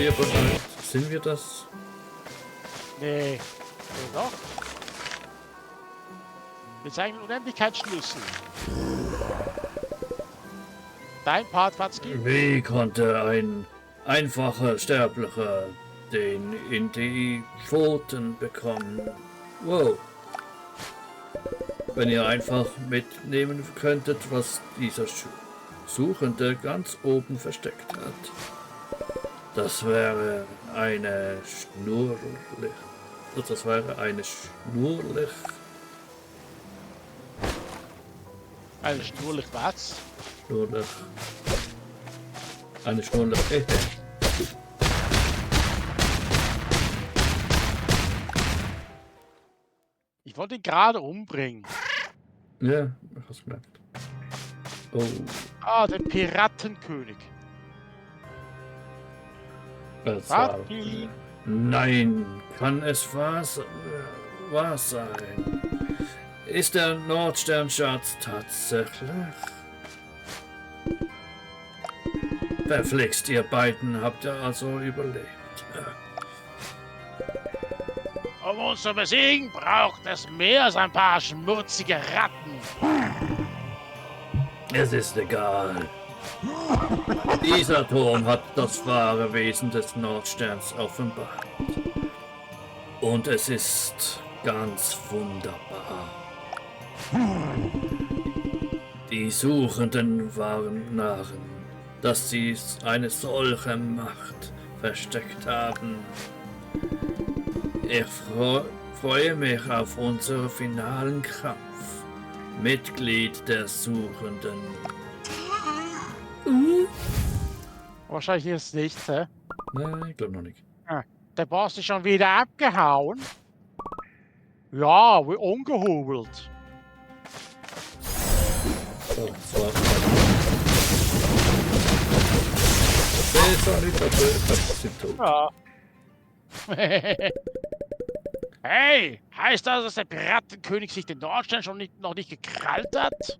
wir bereit? Sind wir das? Nee. Nee, doch. Wir zeigen den Unendlichkeitsschlüssel. Dein Part, Watzki. Wie konnte ein einfacher Sterblicher den in die Pfoten bekommen? Wow. Wenn ihr einfach mitnehmen könntet, was dieser Suchende ganz oben versteckt hat. Das wäre eine Schnurlich. Das wäre eine Schnurlich. Eine Schnurlich was? Schnurlich. Eine Schnurlich. Ich wollte ihn gerade umbringen. Ja, ich hab's gemerkt. Oh. Ah, der Piratenkönig. Das war, Watzki. nein, kann es wahr sein? Ist der Nordsternschatz tatsächlich? Verflixt, ihr beiden habt ihr also überlebt. Um uns zu besiegen, braucht es mehr als ein paar schmutzige Ratten. Es ist egal. Dieser Turm hat das wahre Wesen des Nordsterns offenbart. Und es ist ganz wunderbar. Die Suchenden waren Narren, dass sie eine solche Macht versteckt haben. Ich freue mich auf unseren finalen Kampf. Mitglied der Suchenden. Wahrscheinlich jetzt nicht, hä? Nein, ich glaube noch nicht. Ah, der Boss ist schon wieder abgehauen. Ja, wie ungehobelt. So, das war. Das ist auch nicht, aber ich glaube, sie sind tot. Ja. Hey, heißt das, dass der Piratenkönig sich den Nordstern noch nicht gekrallt hat?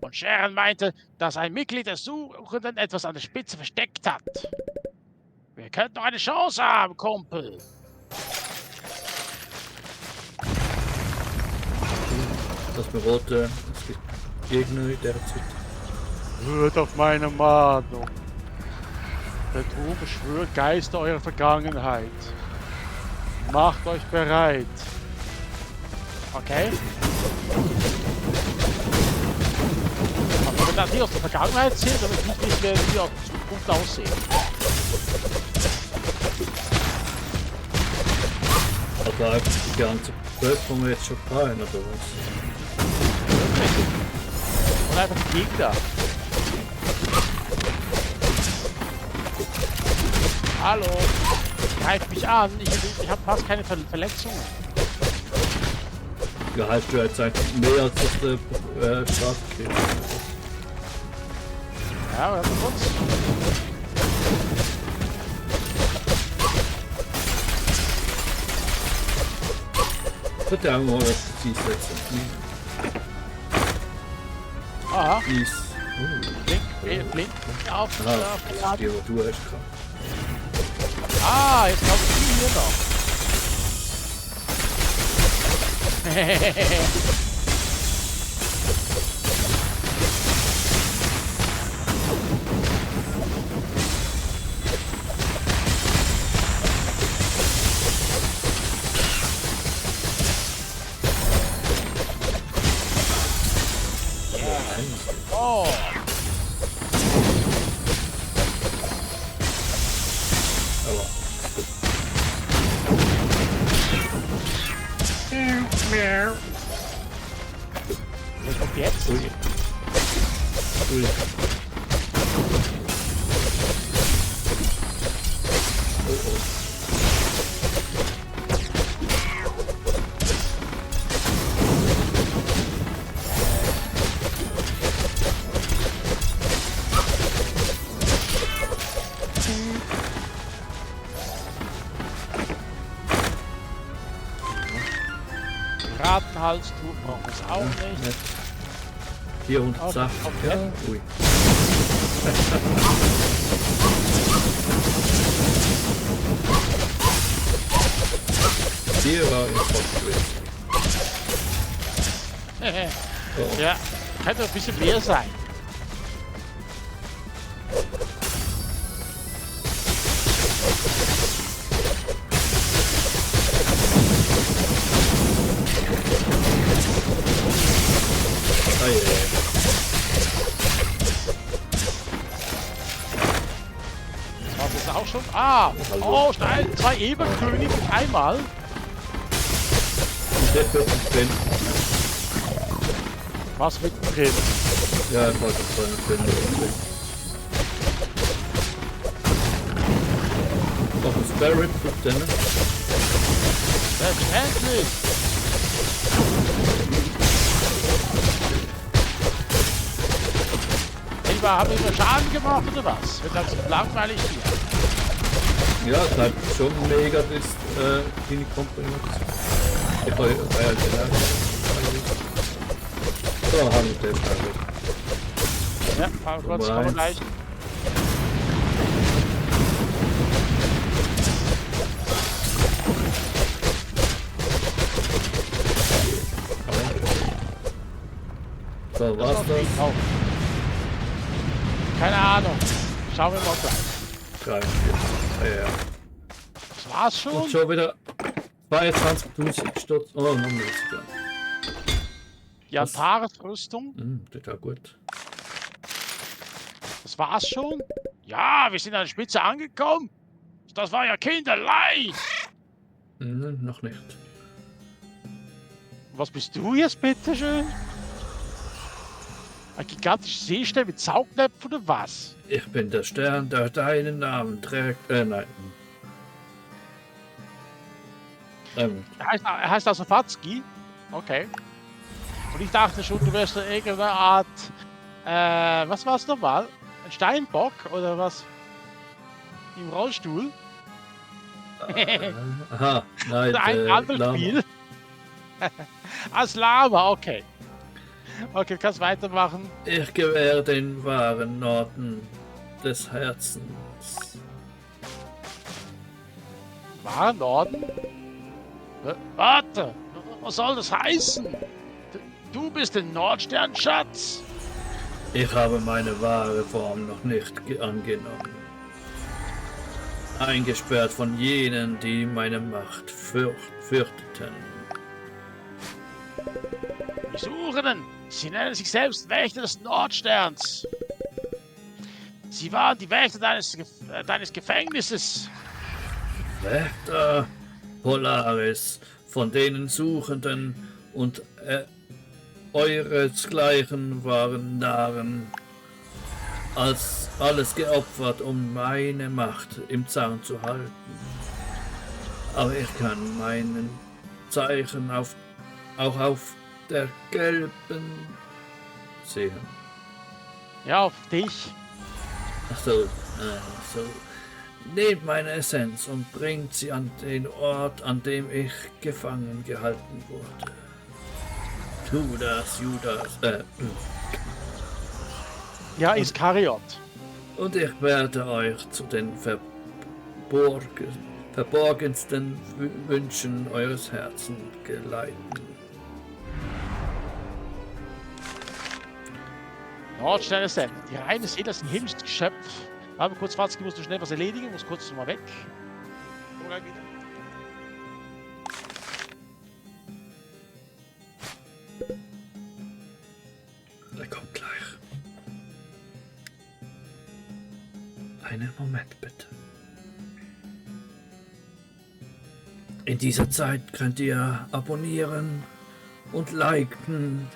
Und Sharon meinte, dass ein Mitglied der Suchenden etwas an der Spitze versteckt hat. Wir könnten noch eine Chance haben, Kumpel. Das berote, es gibt Gegner in der Zeit. Hört auf meine Mahnung. Der Turm beschwört Geister eurer Vergangenheit. Macht euch bereit. Okay? Aber wenn das hier aus der Vergangenheit sind, dann will ich nicht wissen, wie die aus der Zukunft aussehen. Aber die ganze Bevölkerung jetzt schon rein, oder was? Und einfach die Gegner. Hallo. Greift mich an. Ich habe fast keine Verletzungen. Ja, heißt du jetzt einfach mehr als das Strafe kriegst. Ja, wir haben uns. Das hat ja auch mal was präzise setzen. Aha. Dies. Blink. Auf Ah, das ist die, die du hast gehabt. Ah, jetzt kommt die hier noch. Oh. Aber. Was kommt jetzt? Ui. Ui. Oh oh. Ratenhalstuch brauchen wir es auch nicht. Nett. 400 Sachen. Okay. Ja, ui. Zierer im Fortschritt. Ja, könnte ein bisschen mehr sein. Das ist auch schon. Ah! Hallo. Oh, schnell! 2 Eberkönige einmal. Mittendrin. Was mittendrin? Ja, ich wollte vorhin drin. Noch ein Spirit bitte, ne? Selbstverständlich! Haben wir Schaden gemacht oder was? Wird das langweilig hier? Ja, es hat schon mega das Team Company. Ich habe so, haben wir das also. Ja, mal kurz, kommen wir gleich. So, war's das? Oh. Keine Ahnung. Schauen wir mal gleich. 3, 4. Ja. Das war's schon? Und schon wieder 22.000 Stutz. Oh, noch nicht. Die Antares-Rüstung. Das ist ja gut. Das war's schon? Ja, wir sind an der Spitze angekommen. Das war ja kinderleicht. Noch nicht. Was bist du jetzt, bitteschön? Ein gigantischer Seestern mit Saugnäpfen oder was? Ich bin der Stern, der deinen Namen trägt. Nein. Er heißt also Fatzki? Okay. Und ich dachte schon, du wärst so irgendeine Art. Was war's nochmal? Ein Steinbock oder was? Im Rollstuhl? Aha, nein. Oder ein anderes Spiel? Als Lama, okay. Okay, du kannst weitermachen. Ich gewähre den wahren Norden des Herzens. Wahren Norden? Warte, was soll das heißen? Du bist der Nordsternschatz? Ich habe meine wahre Form noch nicht angenommen. Eingesperrt von jenen, die meine Macht fürchteten. Die Suchenden, sie nennen sich selbst Wächter des Nordsterns. Sie waren die Wächter deines Gefängnisses. Wächter Polaris, von denen Suchenden und euresgleichen waren Narren, als alles geopfert, um meine Macht im Zaun zu halten. Aber ich kann meinen Zeichen auch auf der gelben sehen. Ja, auf dich. Ach so, so. Nehmt meine Essenz und bringt sie an den Ort, an dem ich gefangen gehalten wurde. Tu das, Judas. Ja, Iskariot. Und ich werde euch zu den verborgensten Wünschen eures Herzens geleiten. Nordstern ist die reine Seele ist ein himmlisches Geschöpf. Aber kurz, Fatzki, musst du schnell was erledigen, muss kurz mal weg. Komm gleich wieder. Er kommt gleich. Einen Moment bitte. In dieser Zeit könnt ihr abonnieren und liken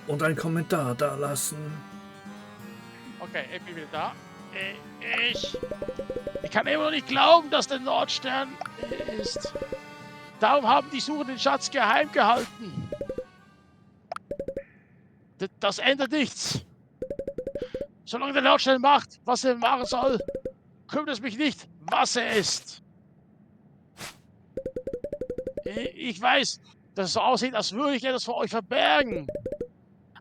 und einen Kommentar da lassen. Okay, ich bin wieder da. Ich kann immer noch nicht glauben, dass der Nordstern ist. Darum haben die Sucher den Schatz geheim gehalten. Das ändert nichts. Solange der Nordstern macht, was er machen soll, kümmert es mich nicht, was er ist. Ich weiß, dass es so aussieht, als würde ich etwas vor euch verbergen.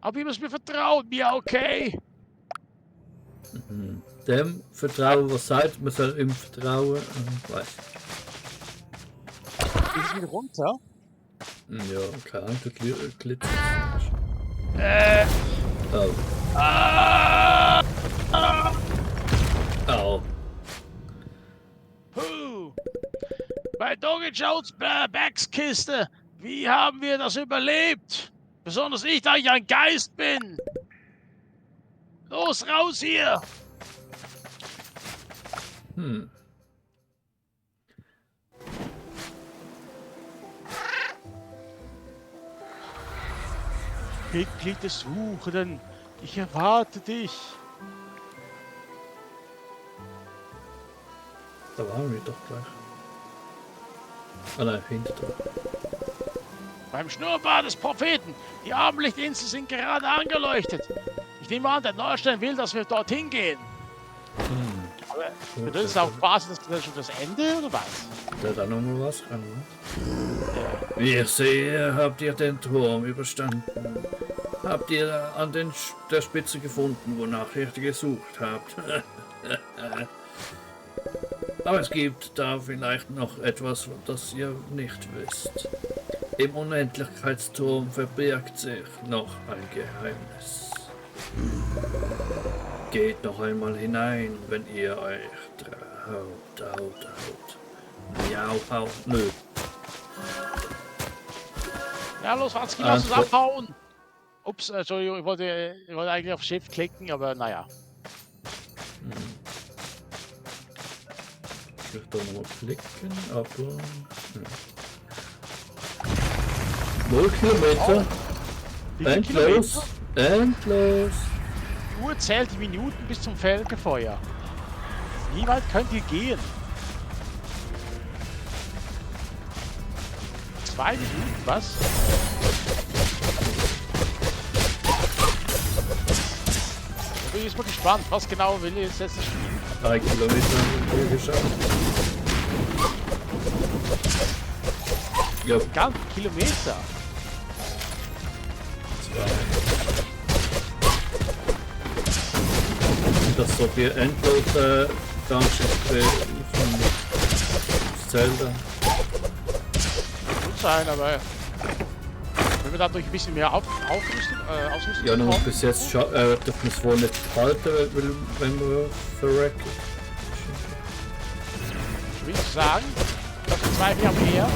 Aber ihr müsst mir vertrauen, mir okay? Dem Vertrauen, was sagt, man soll ihm vertrauen. Weiß. Ist es wieder runter? Ja, keine Ahnung, du glitzert. Oh. Au. Puh. Bei Doggy Jones Backskiste. Wie haben wir das überlebt? Besonders ich, da ich ein Geist bin. Los, raus hier! Hm. Mitglied des Suchenden, ich erwarte dich. Da waren wir doch gleich. Ah nein, hinter da. Beim Schnurrbart des Propheten. Die Abendlichtinseln sind gerade angeleuchtet. Ich nehme an, der Neustein will, dass wir dorthin gehen. Aber bedeutet das auf Basis des schon das Ende oder was? Da hat auch noch mal was ran, ne? Wie ich sehe, habt ihr den Turm überstanden. Habt ihr an der Spitze gefunden, wonach ihr gesucht habt. Aber es gibt da vielleicht noch etwas, das ihr nicht wisst. Im Unendlichkeitsturm verbirgt sich noch ein Geheimnis. Geht noch einmal hinein, wenn ihr euch traut. Miau, hau, nö. Ja, los, Watzki, lass uns abhauen. Ups, Entschuldigung, ich wollte eigentlich auf Shift klicken, aber naja. Ich will da nochmal klicken, aber... 0 Kilometer. Endlos. Endlos. Die Uhr zählt die Minuten bis zum Felgefeuer. Wie weit könnt ihr gehen? 2 Minuten, was? Da bin ich jetzt mal gespannt, was genau will ihr jetzt spielen? 3 Kilometer haben wir geschafft. Ja. Ganz Kilometer. 2. Das so viel endlose Dungeons von Zelda. Gut sein, aber wenn wir dadurch ein bisschen mehr Ausrüstung Ja, noch bekommen, bis jetzt dürfen wir es wohl nicht halten, wenn wir verrecken. ich will sagen, das bezweifle ich aber eher.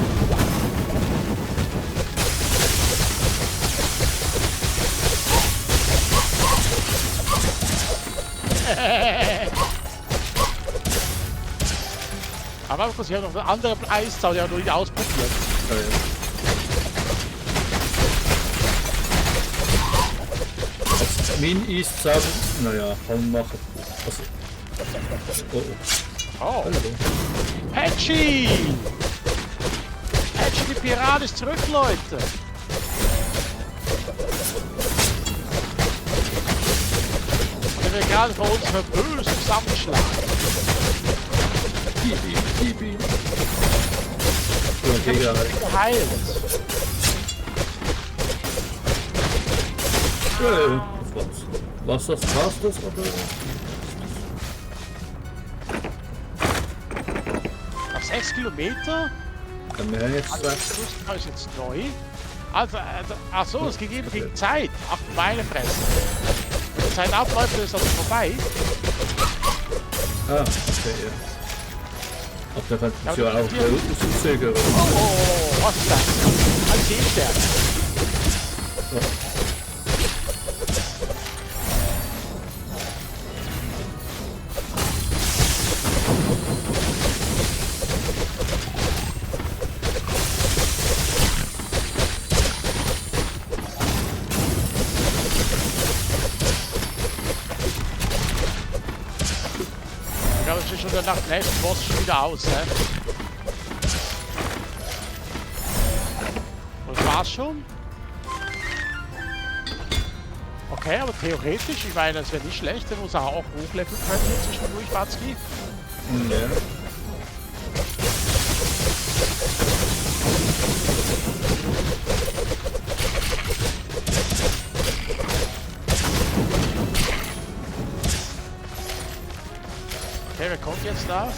Aber ich habe noch eine andere Eiszahl, die habe ich noch nicht ausprobiert. Ja, ja. Also, mein Eiszauber, naja, kann man machen. Also, oh. Oh, Hallo. Patchy! Patchy, die Pirat ist zurück, Leute! Der wird gerade vor uns böse zusammenschlagen. Gib ihm. So, Ich Digga, habe mich geheilt. was das? War's das oder? Nach 6 Kilometer? Dann wäre jetzt Also, das Rüstung ist jetzt neu. Also, achso, es geht eben gegen Zeit. 8 Beine fressen. Wenn die Zeit abläuft, ist das vorbei. okay, ja. Ach, da kann Ja, ich ja auch rauszögern. Oh, was ist das? Ein Seestern. Ich glaube, es ist schon nach dem nächsten Boss schon wieder aus, ne? Das war's schon. Okay, aber theoretisch, ich meine, das wäre nicht schlecht, wenn wir uns auch hochleveln können hier zwischendurch, Watzki. Ja. Okay, wer kommt jetzt da?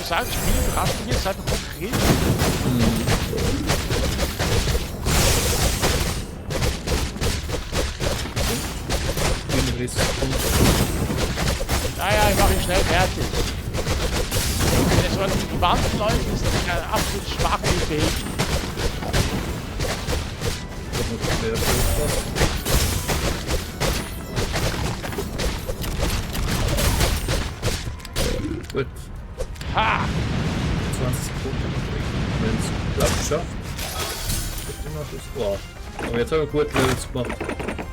muss sagen, das Spiel überrascht mich jetzt einfach konkret. Naja, ich mache ihn schnell fertig. Wenn er so an die Wand läuft, ist das eine absolut schwache Idee. Gut. Ha! 20 Sekunden. Wenn es klappt, schafft. Bitte noch das. Wow. Aber jetzt haben wir gut Levels gemacht.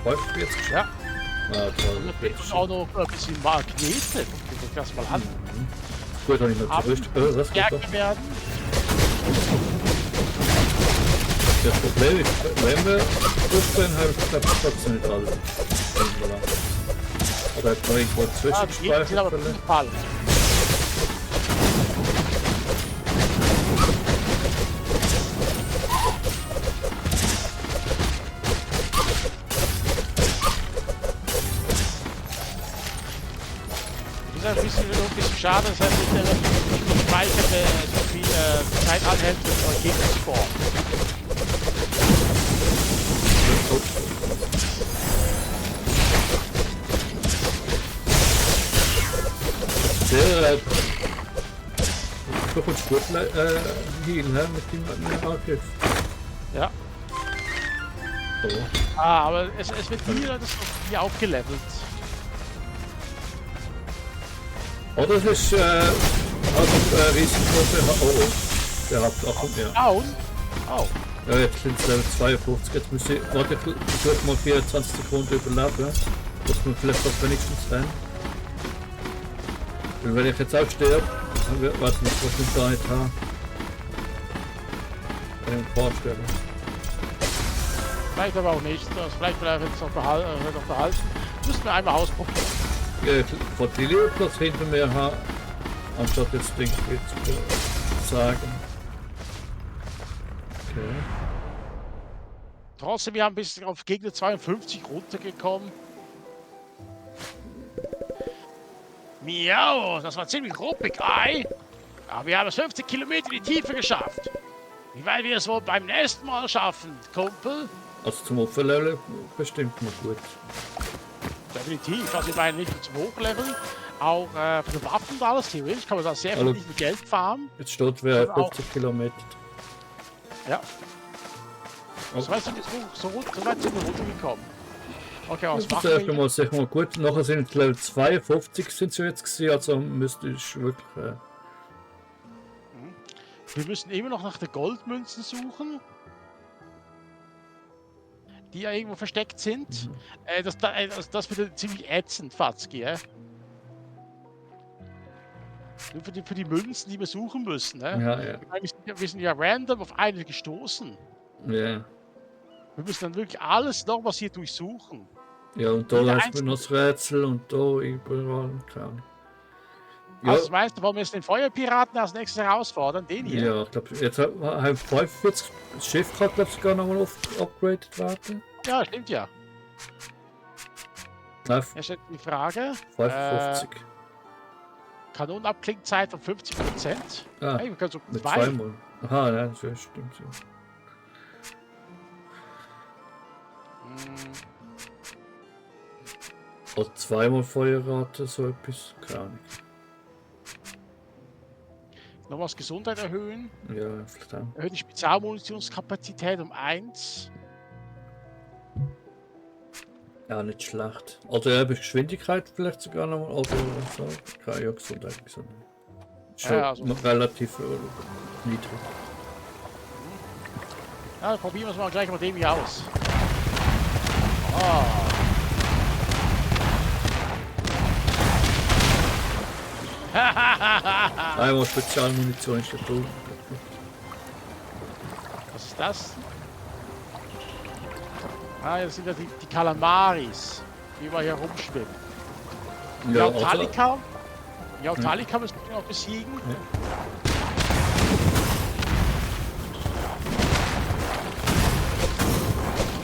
45 geschafft. Ja. Ah, toll. Und auch noch ein bisschen Magnete. Guck das mal an. Gut, habe ich noch zurück. Was geht Stärker doch? werden. Das Problem ist, wenn wir durchgehen, habe ich glaube trotzdem nicht alle. Oder hat man irgendwo Die sind aber Zwischenspeicherfälle? Fall. Ein bisschen schade, dass er mit der Speicher so viel Zeit anhält mit Ergebnisform. Sehr doch ein Sportler Heal, ne? Mit dem man auch hilft. Ja. So. Aber es wird nie aufgelevelt. Oder es ist Risiko für der hat auch mehr. Down? Oh. Ja, jetzt sind es Level 52. Jetzt muss ich. Warte, ich würde mal 24 Sekunden überleben. Muss man vielleicht auch wenigstens rennen. Und wenn ich jetzt auch sterbe, dann wird was nicht, was ich da nicht habe. Vorstellen. Vielleicht aber auch nicht. Das vielleicht will er jetzt noch behalten. Müssen wir einmal ausprobieren. Ja, von die Leoplatz hinter mir haben, anstatt jetzt Ding zu sagen. Okay. Trotzdem, wir haben bis auf Gegner 52 runtergekommen. Miau, das war ziemlich ruppig, ei. Aber wir haben es 50 Kilometer in die Tiefe geschafft. Wie weit wir es wohl beim nächsten Mal schaffen, Kumpel? Also zum Opferlevel bestimmt mal gut. Definitiv, also ich meine nicht nur zum Hochleveln, auch für die Waffen und alles, theoretisch kann man da sehr viel mit Geld farmen. Jetzt steht wir Also 50 Kilometer. Ja. So weit sind wir runtergekommen. Okay, was Das machen ist wir mal sicher mal gut. Nachher sind es Level 52 sind sie jetzt gesehen, also müsste ich wirklich. Wir müssen immer noch nach den Goldmünzen suchen, die ja irgendwo versteckt sind. Das wird ziemlich ätzend, Fatzki, ja? Nur für die Münzen, die wir suchen müssen. Ne? Ja, ja. Wir sind ja random auf eine gestoßen. Ja. Wir müssen dann wirklich alles nochmals hier durchsuchen. Ja, und da Jeder lässt man noch das Rätsel und da überall. Keine. Ja, Also meinst du, wollen wir jetzt den Feuerpiraten als nächstes herausfordern? Den hier? ja, ich glaube, jetzt haben 45 das Schiff kann, glaube ich, sogar noch mal upgraded werden. Ja, stimmt ja. Nein, Jetzt steht die Frage. 55. Kanonenabklingzeit von 50%. Ah, Hey, wir können so mit zwei. zweimal. Aha, nein, das stimmt. Ja. Oder zweimal Feuerrate, so etwas. Keine Ahnung. Nochmals Gesundheit erhöhen. Ja, vielleicht auch. Erhöht die Spezialmunitionskapazität um 1. Ja, nicht schlecht. Oder eben Geschwindigkeit vielleicht sogar noch mal. Oder so. Ja, Gesundheit. Schon Ja, also. relativ niedrig. Ja, dann probieren wir es mal gleich mit dem hier aus. Oh. Einmal Spezialmunition ist da drin. Was ist das? Ah, das sind ja die Kalamaris, die wir hier rumschwimmen. Ja, Talika. Ja, Talika müssen wir noch besiegen. Ja.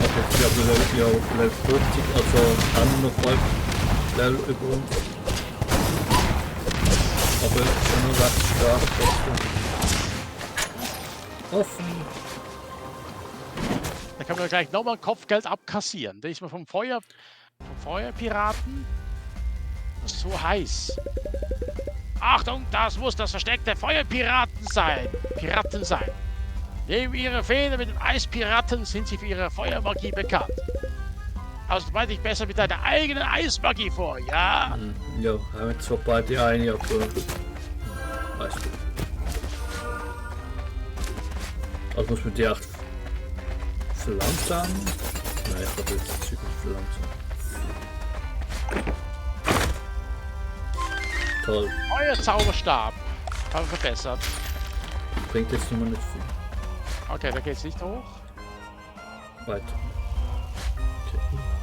Okay, ich glaube, wir auf Level 50, also dann noch mal Level über uns. Aber schon noch recht stark trotzdem. Offen. Da können wir gleich nochmal Kopfgeld abkassieren. Da ist man vom Feuerpiraten so heiß. Achtung, das muss das Versteck der Feuerpiraten sein. Neben ihrer Fehde mit den Eispiraten sind sie für ihre Feuermagie bekannt. Also bereite dich besser mit deiner eigenen Eismagie vor, ja? Ja, haben wir zwar beide eine, aber weißt du. Also muss man die echt verlangsamen? Nein, ich glaube jetzt das Zeug nicht verlangsamen. Toll, Euer Zauberstab haben wir verbessert. bringt jetzt nur nicht viel. Okay, da geht's nicht hoch. Weiter.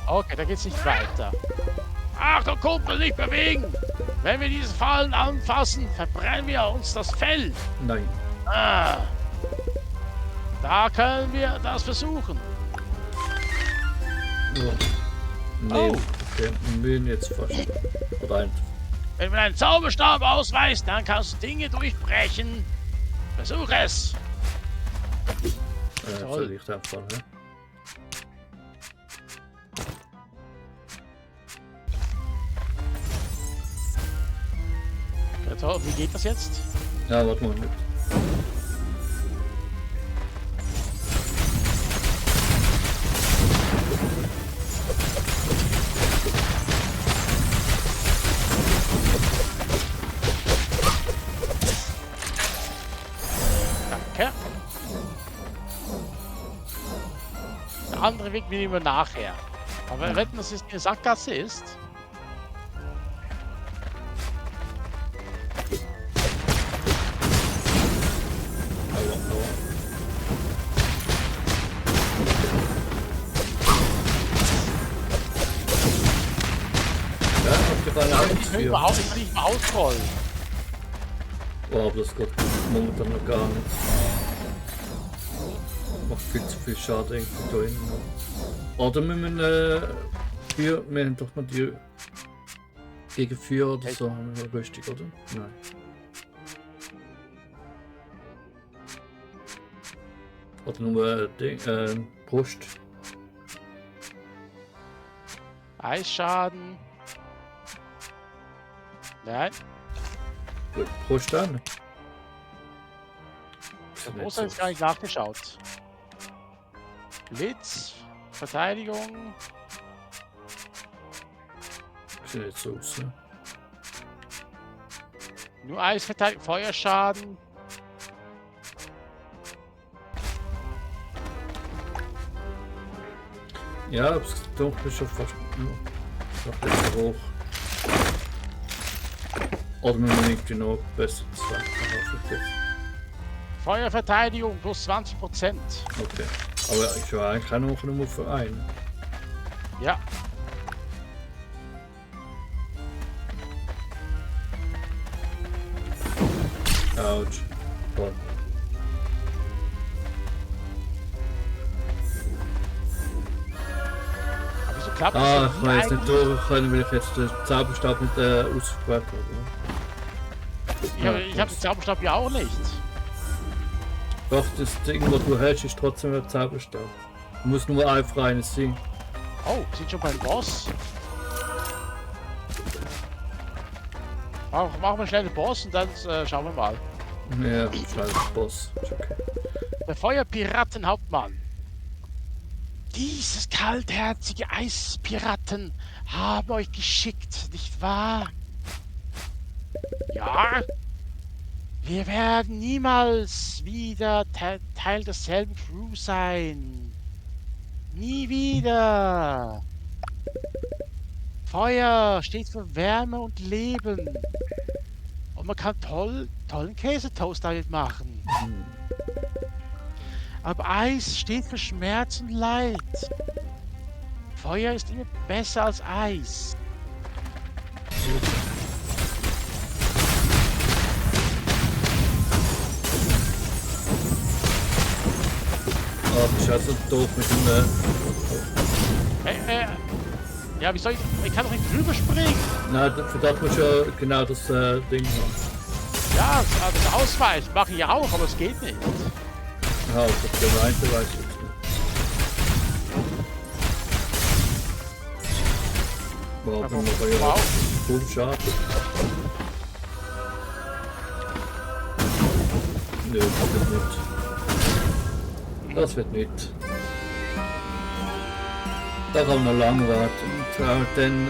Okay, da geht's nicht weiter. Achtung, Kumpel, nicht bewegen! Wenn wir diese Fallen anfassen, verbrennen wir uns das Fell. Nein. Ah. Da können wir das versuchen. Ja. Nee, Oh. okay, wir müssen jetzt fast. Oder ein. Wenn man einen Zauberstab ausweist, dann kannst du Dinge durchbrechen. Versuch es. Toll. Vielleicht einfach, ne? Ja, toll. Wie geht das jetzt? Ja, warte mal. Danke. Der andere Weg nehmen wir nachher. Aber wir wetten, dass es eine Sackgasse ist. Ja, abgefallen Ich will nicht mal ausrollen. Oh, aber das geht momentan noch gar nicht. Macht viel zu viel Schaden irgendwie da hinten. Oder müssen wir wir haben doch noch die gegen Feuer oder so haben wir Rüstung, oder? Nein. Oder nur Brust. Eisschaden. Nein. Gut, Brust an. Der Großteil ist gar nicht nachgeschaut. Blitz. Verteidigung. Sieht nicht so aus, ne? Nur Eisverteidigung. Feuerschaden. Ja, aber das Dunkel ist schon fast noch ein bisschen hoch. Oder müssen wir irgendwie noch besser sein? Feuerverteidigung plus 20%. Okay. Aber ich war eigentlich auch nur für einen. Ja. Autsch. Toll. Aber wieso klappt das Ah, denn ich hier weiß nicht eigentlich? durch können, weil ich jetzt den Zauberstab nicht ausgewählt habe. Ich hab den Zauberstab ja auch nicht. Doch, das Ding, was du hältst, ist trotzdem ein Zauberstab. Muss nur einfach eines sein. Oh, sind schon beim Boss. Machen wir schnell den Boss und dann schauen wir mal. Ja, scheiß Boss. Ist okay. Der Feuerpiratenhauptmann. Dieses kaltherzige Eispiraten haben euch geschickt, nicht wahr? Ja. Wir werden niemals wieder Teil derselben Crew sein. Nie wieder. Feuer steht für Wärme und Leben. Und man kann tollen Käsetoast damit machen. Aber Eis steht für Schmerz und Leid. Feuer ist immer besser als Eis. Ah, du bist also doof mit dem. Ja, wie soll ich? Ich kann doch nicht drüber springen. Nein, für das musst du ja genau das Ding haben. Ja, das Ausweis mache ich auch, aber es geht nicht. Ja, das gemeinte weiß ich jetzt nicht. Warum noch ja Wow. voll schade. Nö, das wird nicht. Das wird nicht. Da kann man noch lange warten. Und dann